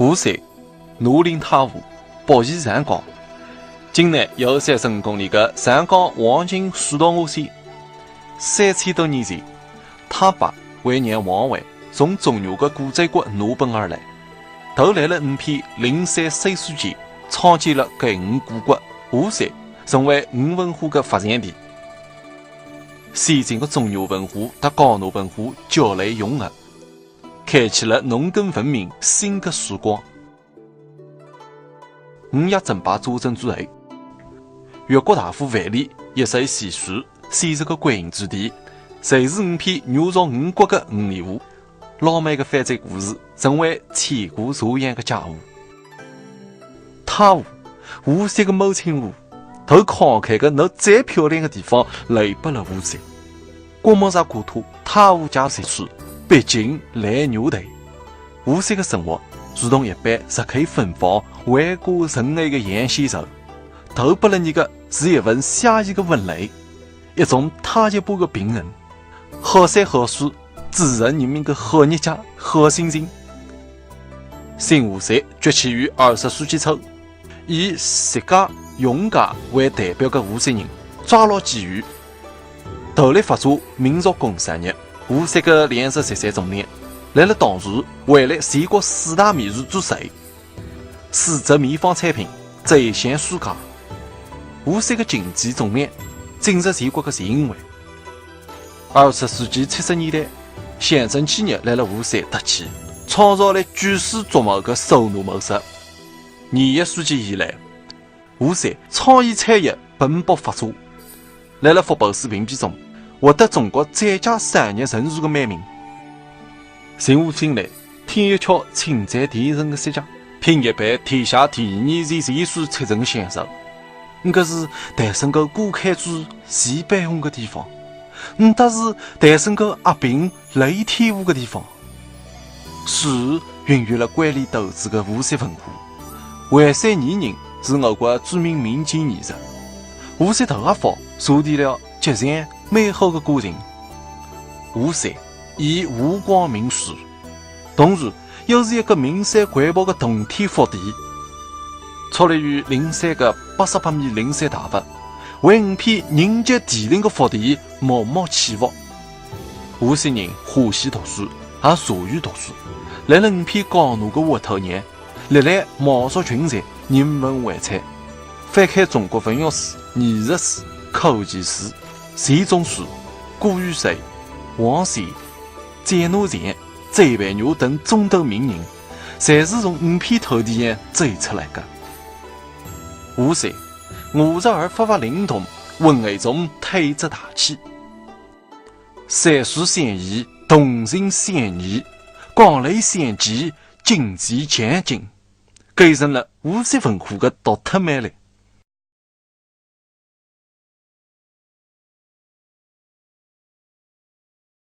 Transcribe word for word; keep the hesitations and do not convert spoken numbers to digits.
无锡，núi Linh Tha Wu，北依长江，境内有三成公里的长江黄金水道路线。三千多年前，太伯为娘王位，从中原的古宰国奴奔而来，投来了五片灵山水手间，创建了该五古国，无锡成为吴文化的发源地。先进的中原文化搭江南文化交流融合， 开启了农耕文明新的曙光。吴越争霸战争之后，越国大夫范蠡一手洗刷，选择个归隐之地，就是五片原属吴国的五里湖。老妹的反战故事成为千古传扬的佳话。 Tha Wu，无锡的母亲河，投慷慨的拿最漂亮的地方留拨了无锡。国门上挂着Tha Wu家水池，毕竟来源地。无锡的生活如同一班日后芬芳、回甘醇厚的洋鲜肉，投拨了你的是一份写意的温柔，一种太极般的平衡。 好山好水，滋润人民的好日脚、好心情。新华社崛起于二十世纪初，以实干、勇敢为代表的无锡人抓牢机遇，大力发展民族工商业。无锡的粮食集散总量，辣辣当时位列全国四大米市之首。 市值米方产品走向世界。无锡的经济总量进入全国的前五位。二十世纪七十年代，乡镇企业辣辣无锡搭起，创造了举世瞩目的首农模式。二十世纪以来，无锡创意产业蓬勃发展， 辣辣福布斯评比中，获得中国最佳商业城市的美名。新华新闻天一桥青山电城的设计，品一杯天下第二年前全市出城享受。搿是诞生个顾恺之西北风的地方，搿搭是诞生个阿炳雷天舞的地方。 水孕育了关联投资的无锡文化。惠山泥人是我国著名民间艺术。无锡大学府传递了积善美好的感情。无锡以湖广名师，同时又是一个名山国宝的洞天福地。矗立于灵山的八十八米灵山大佛，为五片人杰地灵的福地默默祈福。 无锡人欢喜读书，也善于读书。辣辣五片江南的屋头内，历来满族群才，人文荟萃。翻开中国文学史、艺术史、科技史、钱钟书、顾玉寿、王铣、翟南泉、翟培元等众多名人，侪是从五片土地上走出来的。无锡，五十二发发灵动，文艺中透着大气。 山水相依，同心相依，江流相济，景气强劲，构成了无锡文化的独特魅力。